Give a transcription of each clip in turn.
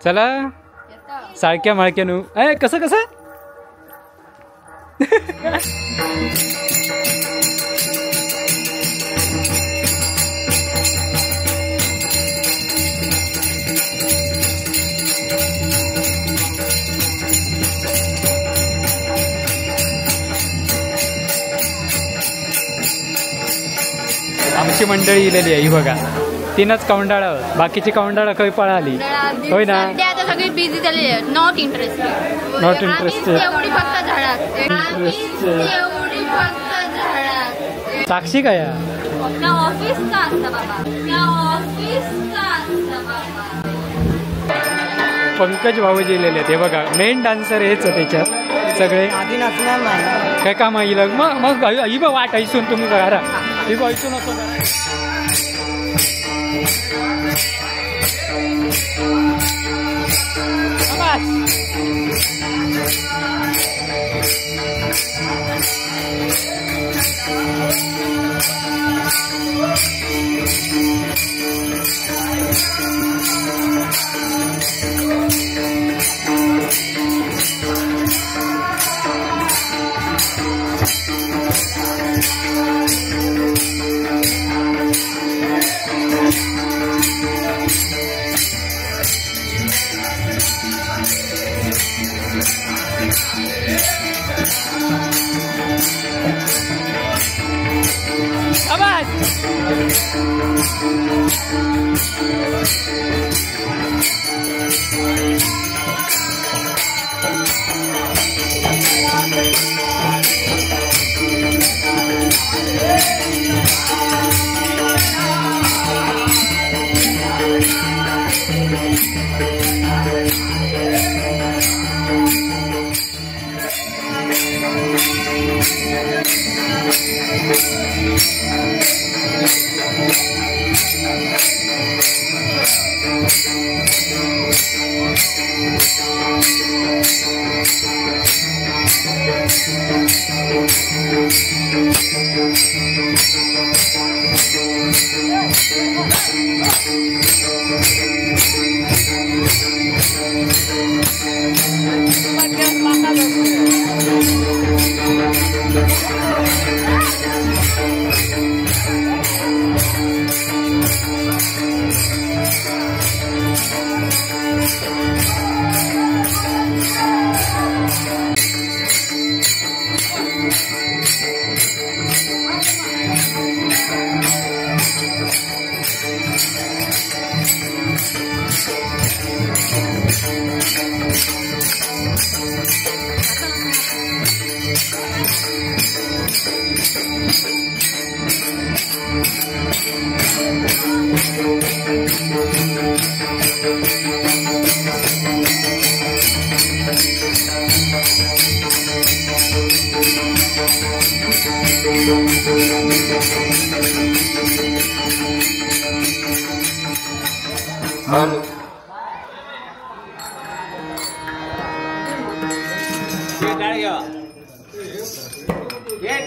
चला सारख्या माळक्या न्हू. ए कसं कसं आमची मंडळी इलेली आहे ही बघा. तीनच कौंडाळा, बाकीची कौंडाळा काही पळाली होय ना. आता सगळी बिझी झाली. Not interested. Not interested. एवढी फक्त झाडात. एवढी फक्त झाडात. साक्षी काय ऑफिस का असतं बाबा, ऑफिस का असतं बाबा. पंकज भाऊजी इलेले आहेत हे बघा. मेन डान्सर हेच त्याच्यात सगळे. आधी नाचणार नाही काय काम येईल मग मग ही बघ वाट ऐसून तुम्ही घरा ही बघ ऐसून असो.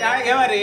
डाळ घ्यावा रे.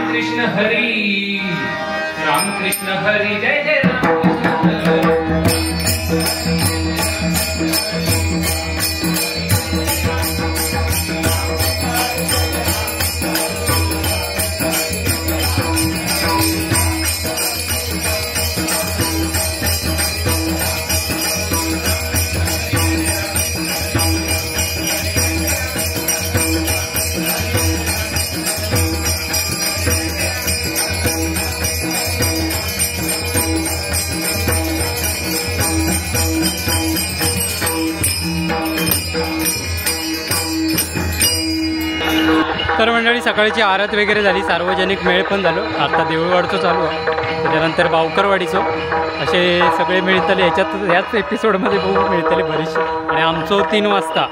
Krishna Hari, Ram Krishna Hari, Jai Jai Ram Krishna Hari. तर मंडळी सकाळची आरत वगैरे झाली, सार्वजनिक मेळ पण झालो। आता देऊळवाडचं चालू आहे, त्याच्यानंतर बावकरवाडीचो, असे सगळे मिळतले ह्याच्यात, ह्याच एपिसोडमध्ये बहु मिळतले बरेचसे। आणि आमचो 3 वाजता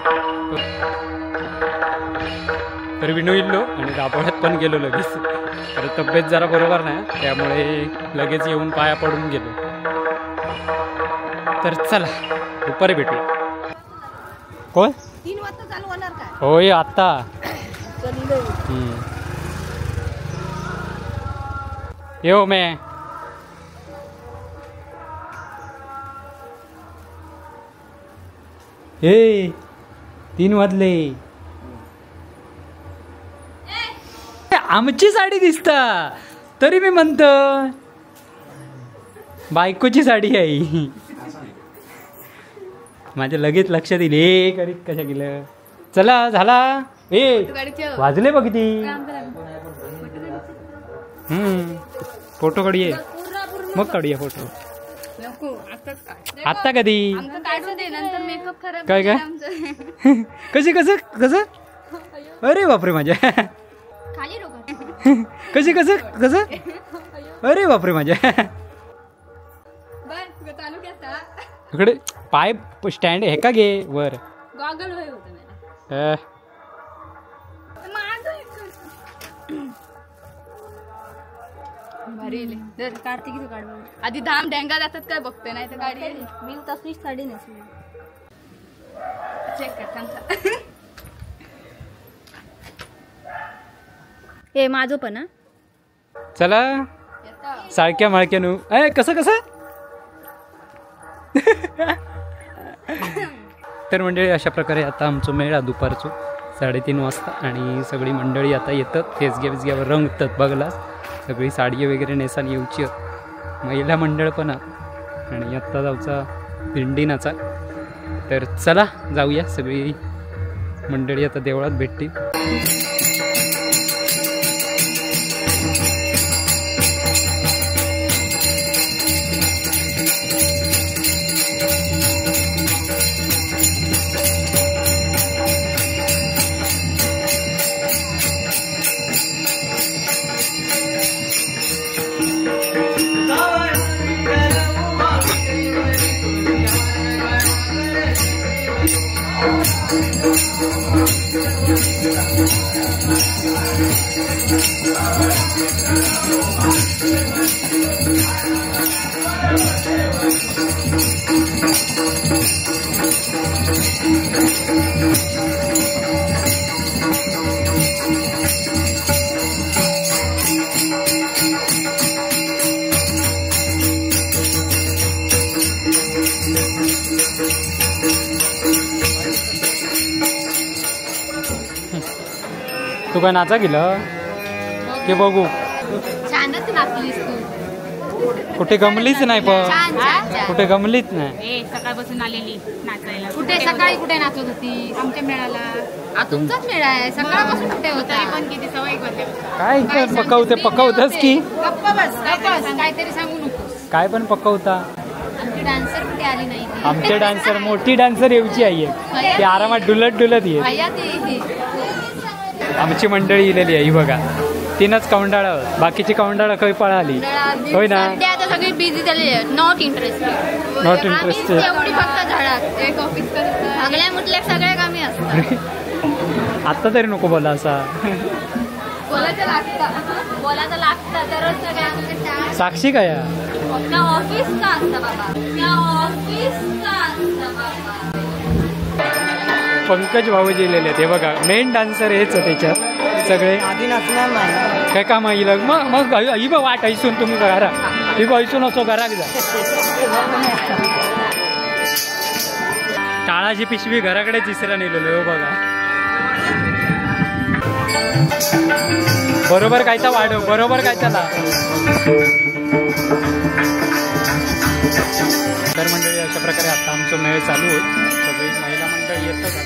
तर विणू इल्लो आणि दाभोळ्यात पण गेलो लगेच, कारण तब्येत जरा बरोबर नाही त्यामुळे लगेच येऊन पाया पडून गेलो। तर चला दुपारी भेटूया। कोण 3 वाजता चालू होणार काय? होय आता यो मैं हे 3 वाजले। आमची साडी दिसता तरी मी म्हणतो बायकोची साडी आहे। माझ्या लगेच लक्षात येईल हे करीत कशा गेलं। चला झाला ए वाजले बघ किती। फोटो काढूये मग काढूया फोटो। आता कधी काय काय कशी कसं कसं? अरे बापरे माझ्या कशी कसं कसं? अरे बापरे माझ्या इकडे पाय स्टँड हे का घे वर। आधी धाम ढेंगा जातात काय बघते नाही तर गाडी मी तसलीच साडी नेसली। चेक कर थांब। हे माझं पण चला सारख्या माळक्या नु ए कसं कसं। तर मंडळी अशा प्रकारे आता आमचं मेळा दुपारचो 3:30 वाजता आणि सगळी मंडळी आता येतात थेसग्या बिजग्यावर रंगतात बघलास, सगळी साडी वगैरे नेसान येऊची महिला मंडळ पण आणि आत्ता जाऊचा दिंडी नाचा। तर चला जाऊया, सगळी मंडळी आता देवळात भेटतील। तू काय नाचा गेलं की बघू? छानच नाचलीस तू, कुठे गमलीच नाही पण। छान छान। कुठे गमलीच नाही. सकाळपासून आलेली नाचायला. कुठे सकाळी कुठे नाचत होती आमच्या मेळाला? तुमचाच मेळा आहे, सकाळपासून कुठे होता? पण किती 1:15 वाजल्यापासून. काय पकवते पकवतच की गप्प बस, काहीतरी सांगू नकोस. काय पण पकवता. आमची डान्सर कुठे आली नाही? आमचे डान्सर मोठी डान्सर येऊची आहे, ती आरामात डुलत डुलत ये. आमची मंडळी इलेली आहे बघा, तीनच कौंडाळा, बाकीची कौंडाळा काही पळाली होय ना. आता सगळी बिझी झाली, not interested, not interested. एवढी फक्त झाडात एक ऑफिस सगळ्या म्हटल्या सगळ्या कामी असतात. आता तरी नको बोला असा. बोलायचं लागतं, बोलायचं लागतं दररोज सगळ्या. साक्षी काय ऑफिस का असतं बाबा, ऑफिस का असतं बाबा. पंकज भाऊ जिलेले ते बघा, मेन डान्सर हेच त्याच्यात सगळे. आधी नाचणार नाही काय काम येईल मग मग ही बघ वाट ऐसून तुम्ही घरा, ही बघ ऐसून असो घराक जा. टाळाची पिशवी घराकडे तिसरा नेलेलो हो बघा. बरोबर काय तर वाढव, बरोबर काय त्याला. तर मंडळी अशा प्रकारे आता आमचं मेळ चालू होईल. सगळी महिला मंडळ येतात.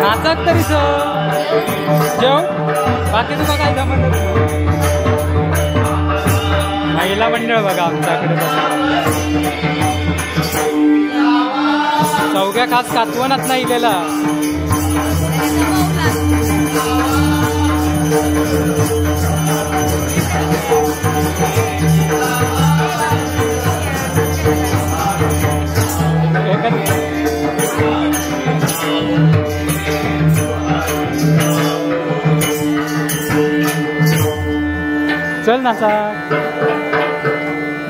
नाचत तरी जेव बाकी तुका काय जमत. महिला मंडळ बघा आमच्याकडे चौघ्या खास कातवनात नाही इलेला. चल नाचा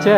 चे.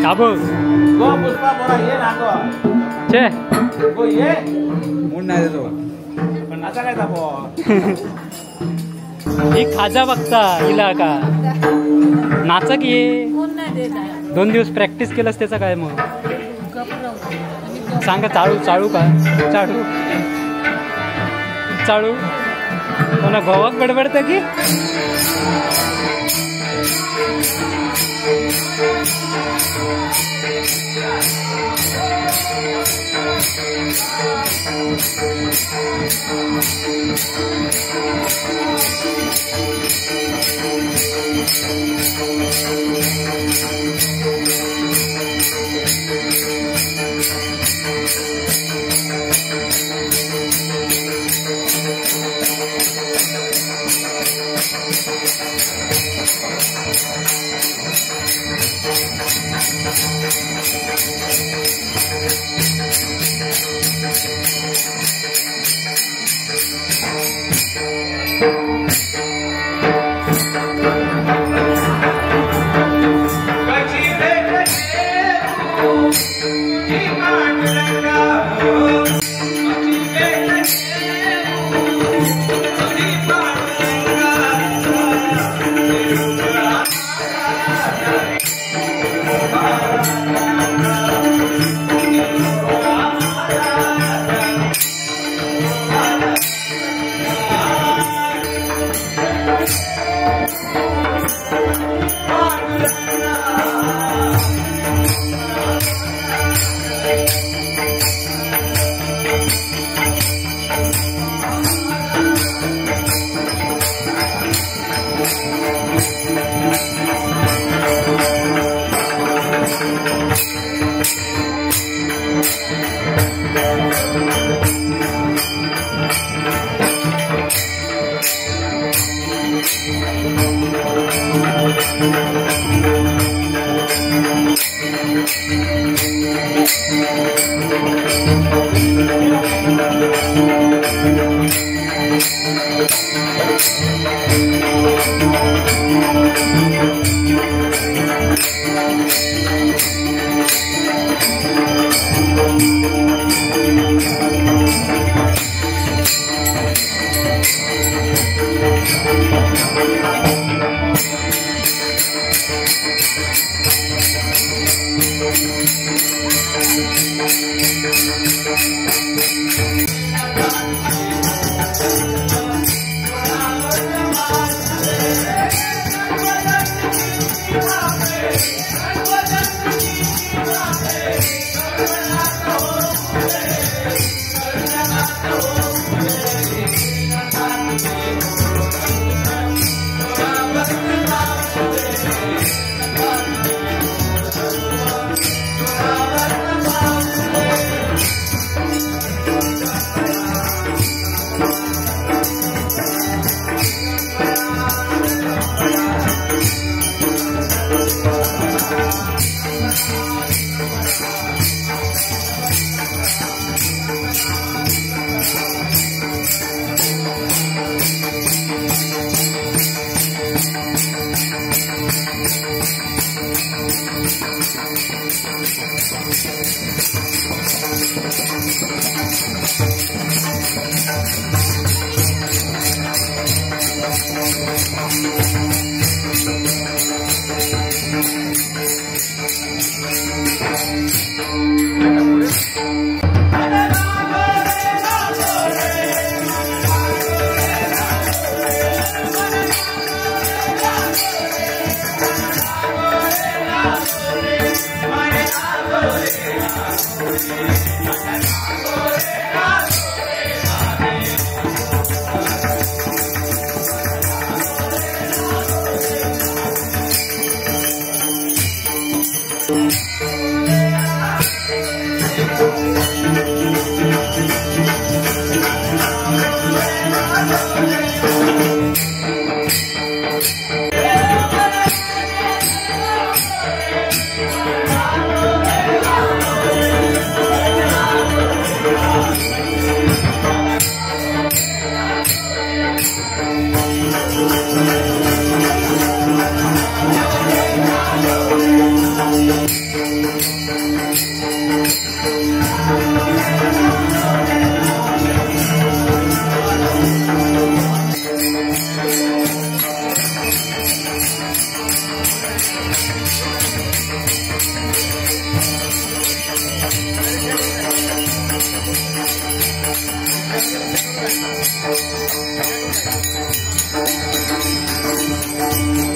ताबो गो पुष्पा बोरा ये नाको छे गो ये मूड नाही देतो पण नाचा काय ताबो ही खाजा बघता हिला का नाचा की कोण नाही देत. 2 दिवस प्रॅक्टिस केलंस त्याचा काय मग सांगा. चाळू चाळू का चाळू चाळू कोणा गोवाक बडबडतं की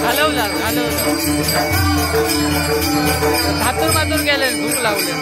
घालवला घालवला थातूर मातूर गेले धूप लावले.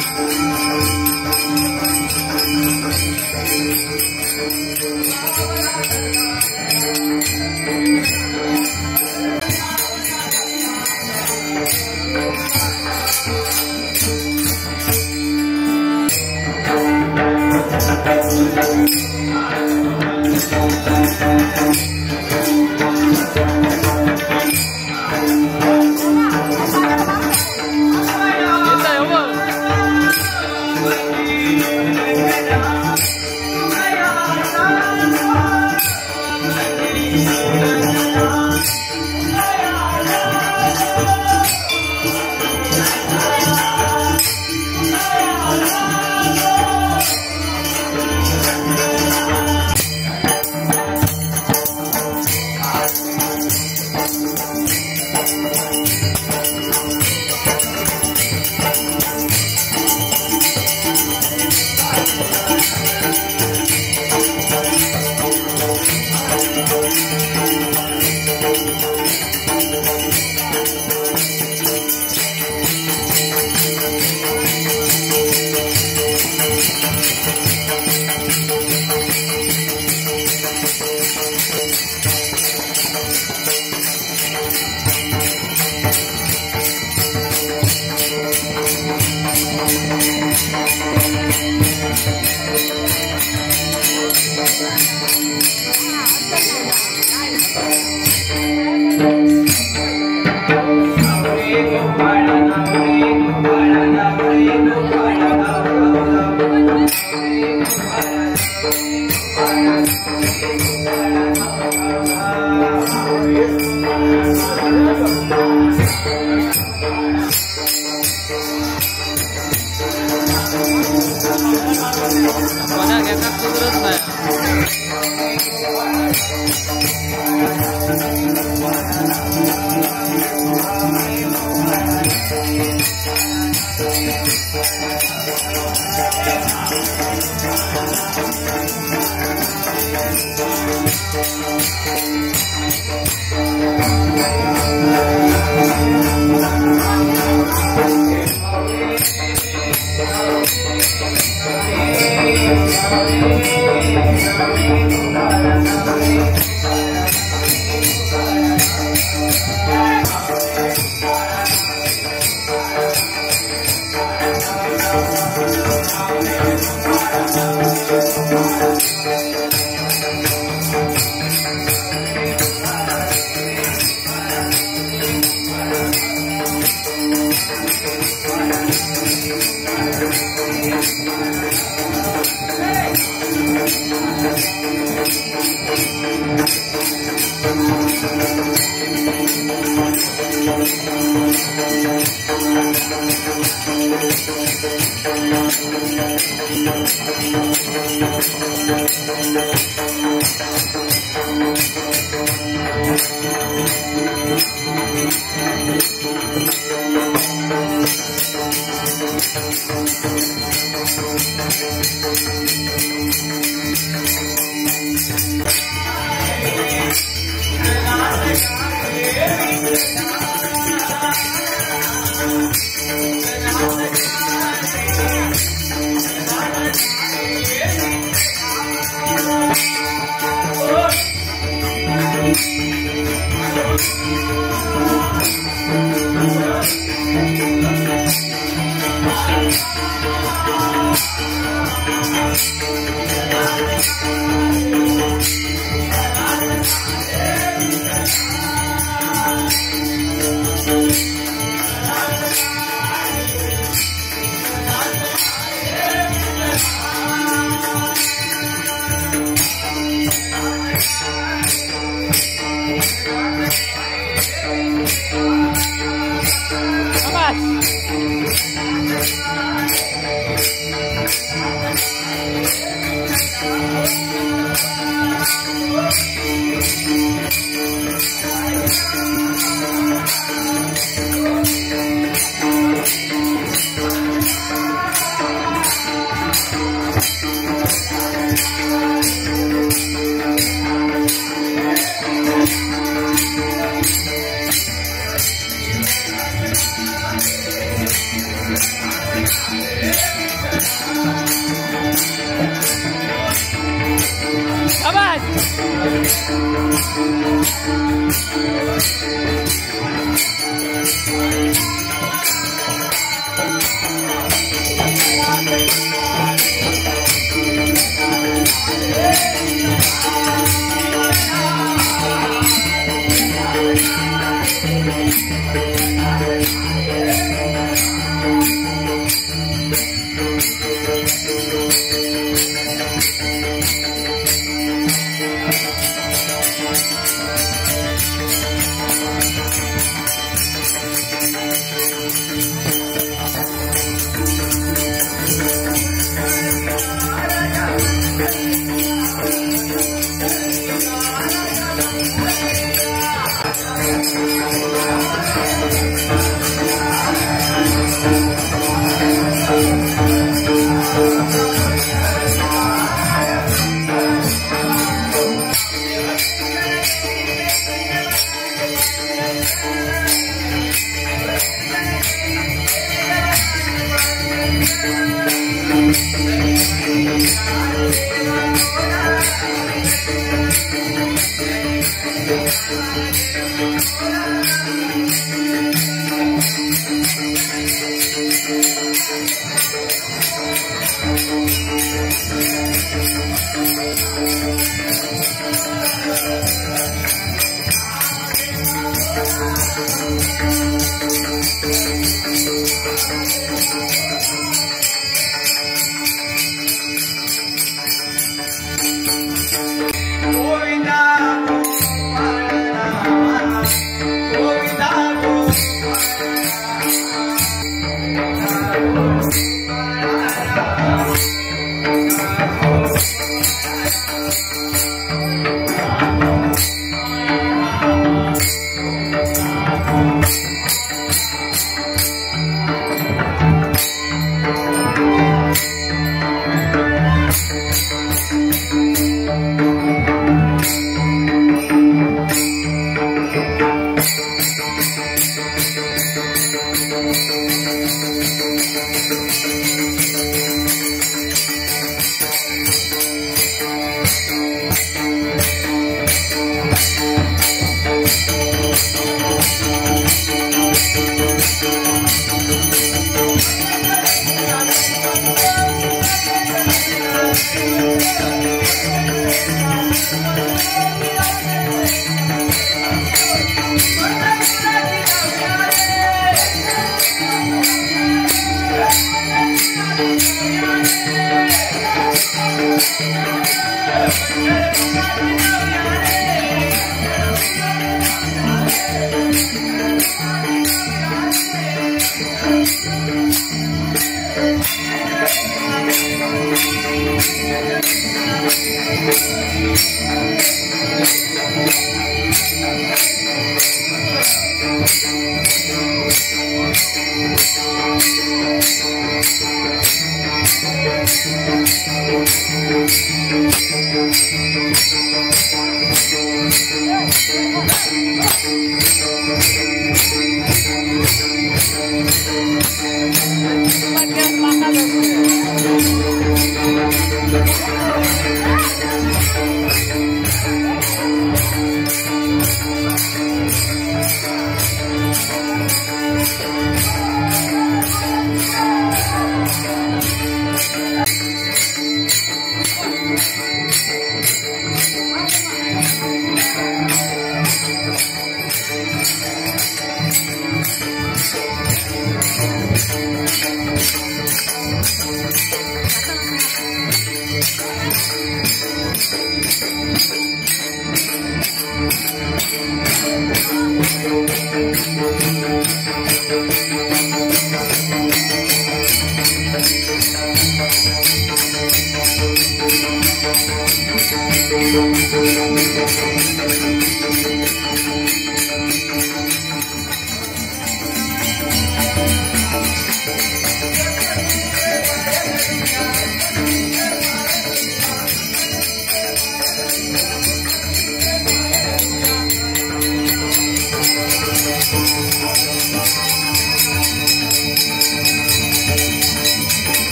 Govinda.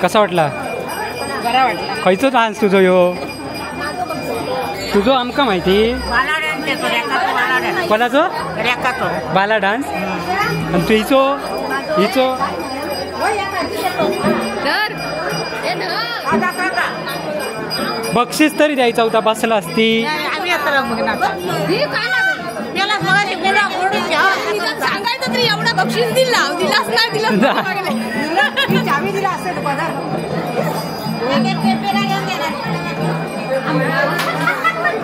कसा वाटला? बरा वाटला. खयचो डान्स तुझो यो? तुझो आमका माहिती कोणाचो? बाला डान्स. आणि तू हिचो हिचो बक्षीस तरी द्यायचा होता, बसला असती. सांगायचं तरी एवढा बक्षीस दिला दिलाच नाही दिला.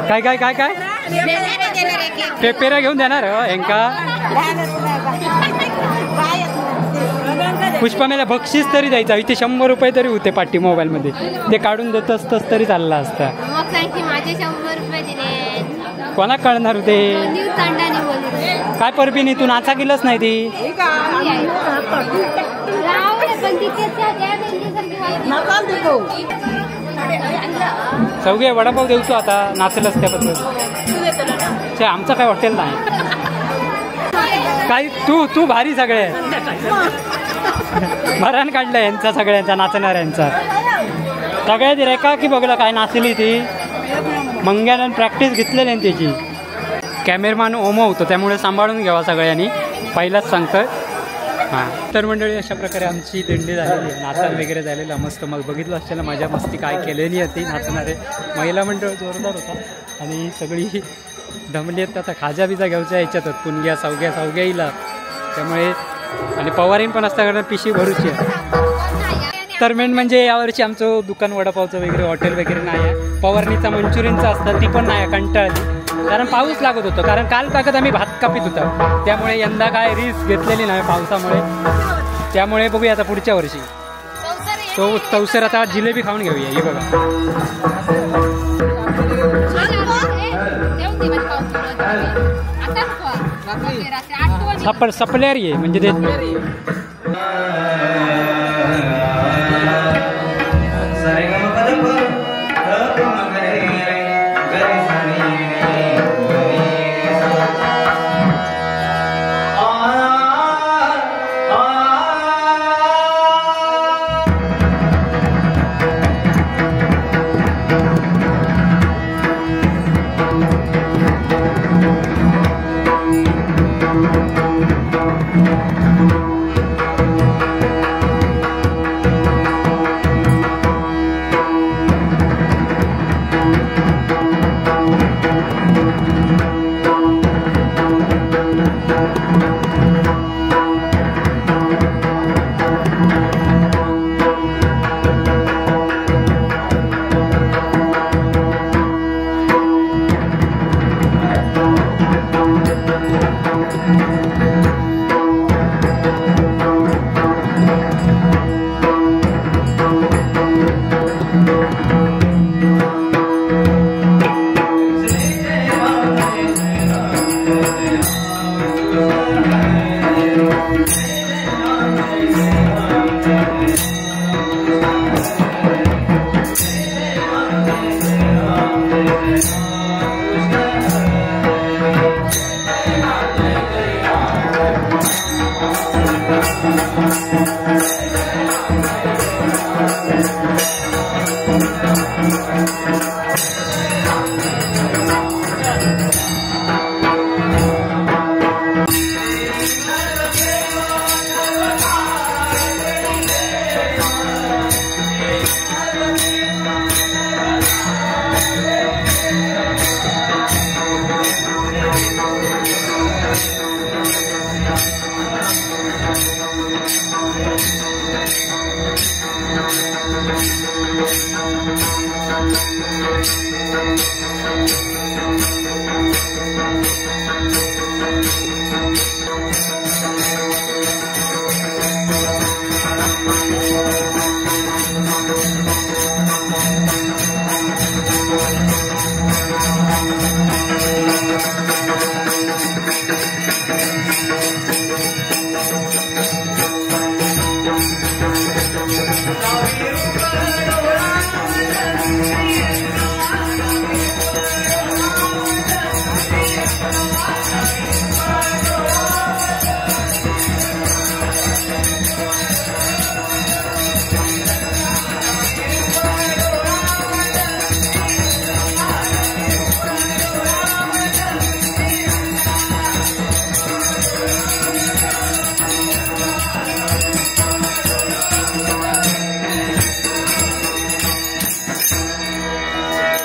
काय काय काय काय पेपेरा घेऊन देणार हेंका? पुष्पा मेला बक्षीस तरी द्यायचा. इथे 100 रुपये तरी होते पाठी मोबाईल मध्ये, ते काढून देतस तस तरी चालला असता. माझे 100 रुपये दिले. कोणाक कळणार होते? काय परबीनी तू नाचा गेलंच नाही ती. सगळे वडापाव देऊचो आता नाचलंच त्याबद्दल. आमचं काय हॉटेल नाही काय. तू तू भारी सगळे मरण काढलं यांचा सगळ्यांचा नाचणाऱ्यांचा. सगळ्यात रेखा की बघलं काय नाचली ती मंग्यानं प्रॅक्टिस घेतलेली त्याची. कॅमेरमॅन ओमो होतो त्यामुळे सांभाळून घ्यावा सगळ्यांनी, पहिलाच सांगतोय. हां तर मंडळी अशा प्रकारे आमची दिंडी झालेली आहे, नाचण वगैरे झालेलं मस्त. मग बघितलं असताना माझ्या मस्ती काय केलेली होती नाचणारे. महिला मंडळ जोरदार होता आणि सगळी दमली आहेत. आता खाजा बिजा घ्यायच्या ह्याच्यात पुणग्या सावग्या सावग्याईला त्यामुळे. आणि पवारीन पण असता कारण पिशी भरूची आहे. तर मेन म्हणजे यावर्षी आमचं दुकान वडापावचं वगैरे हॉटेल वगैरे नाही आहे. पवारणीचा मंचुरियनचा असतं ती पण नाही आहे, कंटाळली कारण पाऊस लागत होतो. कारण काल कागद आम्ही भात कापीत होतो त्यामुळे यंदा काय रिस्क घेतलेली नाही पावसामुळे. त्यामुळे बघूया आता पुढच्या वर्षी. तो तवसर आता जिलेबी खाऊन घेऊया. ही बघा सपल्यार ये म्हणजे ते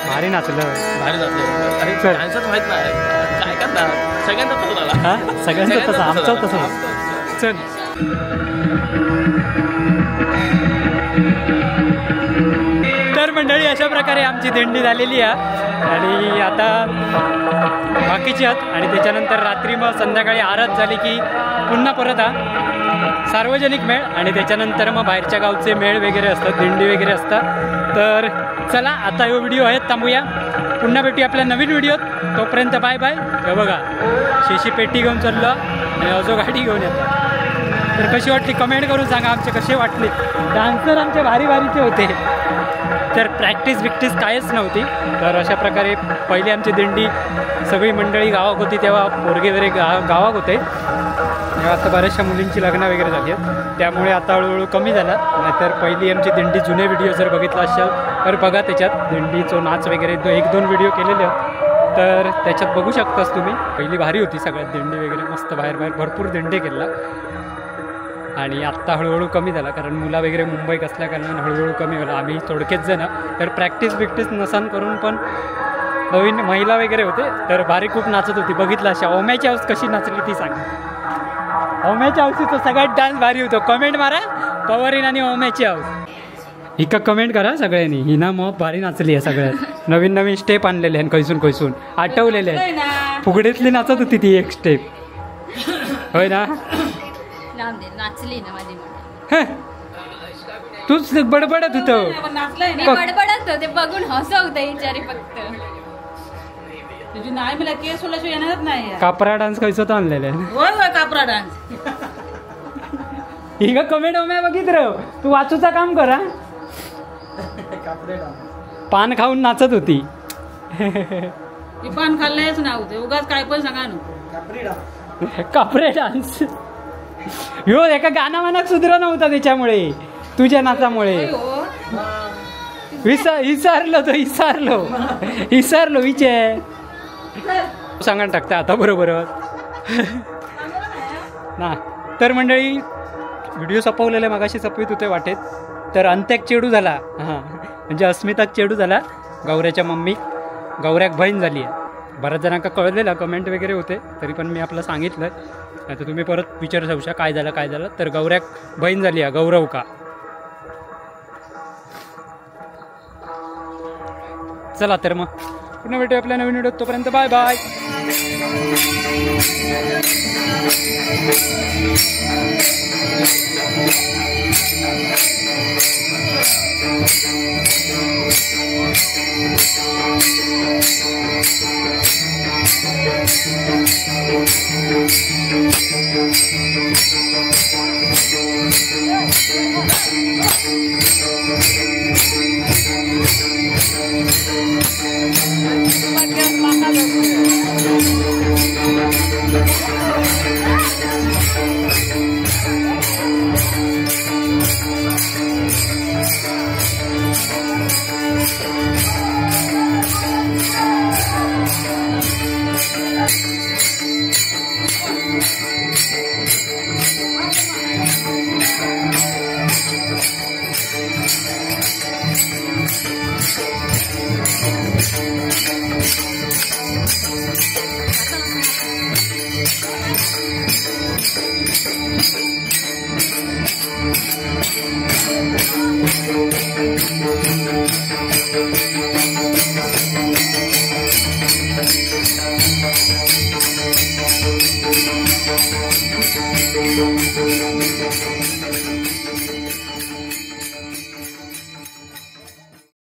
भारी नाचलं, भारी नाचलं. अरे डान्सच माहित नाही काय करणार, सगळ्यांचा तसं झाला, सगळ्यांचं तसं, आमचं तसं. चल तर मंडळी अशा प्रकारे आमची दिंडी झालेली आहे आणि आता बाकीची आहात. आणि त्याच्यानंतर रात्री मग संध्याकाळी आरत झाली की पुन्हा परत हा सार्वजनिक मेळ आणि त्याच्यानंतर मग बाहेरच्या गावचे मेळ वगैरे असतात, दिंडी वगैरे असतात. तर चला आता हे व्हिडिओ आहेत थांबूया, पुन्हा भेटूया आपल्या नवीन व्हिडिओत. तोपर्यंत बाय बाय. हे बघा शेशी पेटी घेऊन चाललो आणि अजो गाडी घेऊन येतो. तर कशी वाटली कमेंट करून सांगा, आमचे कसे वाटले. डान्सर आमचे भारी भारीचे होते, तर प्रॅक्टिस बिक्टिस कायच नव्हती. तर अशा प्रकारे पहिली आमची दिंडी सगळी मंडळी गावात होती तेव्हा पोरगे वगैरे गावात होते. आता बऱ्याचशा मुलींची लग्न वगैरे झाली आहेत त्यामुळे आता हळूहळू कमी झाला. नाहीतर पहिली आमची दिंडी जुने व्हिडिओ जर बघितला असाल तर बघा त्याच्यात दिंडीचो नाच वगैरे एक दोन व्हिडिओ केलेले आहेत, तर त्याच्यात बघू शकतास तुम्ही. पहिली भारी होती सगळ्यात दिंडी वगैरे मस्त, बाहेर बाहेर भरपूर दिंडी केला. आणि आत्ता हळूहळू कमी झाला कारण मुला वगैरे मुंबईत असल्या कारणानं हळूहळू कमी झाला. आम्ही थोडकेच जण तर प्रॅक्टिस बिक्टिस नसान करून पण नवीन महिला वगैरे होते तर भारी खूप नाचत होती. बघितलं अशा ओम्याची हाऊस कशी नाचली ती सांग. ओम्याच्या हाऊसीचा सगळ्यात डान्स भारी होतो. कमेंट मारा पवरीन आणि ओम्याची हाऊस. इका कमेंट करा सगळ्यांनी, हिना मग भारी नाचली आहे सगळ्यात. नवीन नवीन स्टेप आणलेले आहेत कैसून कैसून आठवलेले आहेत. फुगडीतली नाचत होती ती एक स्टेप होय ना. नाचली ना माझी, तूच बडबडत होत, बडबडत होते बघून हसवते विचारी फक्त. तुझी नाही मला केस सोडल्याशिवाय येणारच नाही. कापरा डान्स कैसो तर आणलेला आहे. होय होय कापरा डान्स. ही का कमेंट ओम्या बघितलं तू वाचूचा काम करा. पान खाऊन नाचत होती. पान खाल्लेच ना होते उगाच काय पण सांगा नको. कापरे डान्स ह्यो एका गाणं मनात सुधरा नव्हता त्याच्यामुळे, तुझ्या नाचामुळे विसरलो तो, विसरलो विसरलो विजय सांगा टाकता आता बरोबर ना. तर मंडळी व्हिडिओ सपवलेले मगाशी सपवित होते वाटेत, तर अंत्याक चेडू झाला, हां म्हणजे अस्मिताक चेडू झाला. गौऱ्याच्या मम्मी गौऱ्याक बहीण झाली आहे. बऱ्याच जणांका कळलेलं कमेंट वगैरे होते, तरी पण मी आपलं सांगितलं, नाही तर तुम्ही परत विचारू शकता काय झालं काय झालं. तर गौऱ्याक बहीण झाली आहे गौरव का. चला तर मग पुन्हा भेटूया आपल्या नवीन व्हिडिओत, तोपर्यंत बाय बाय.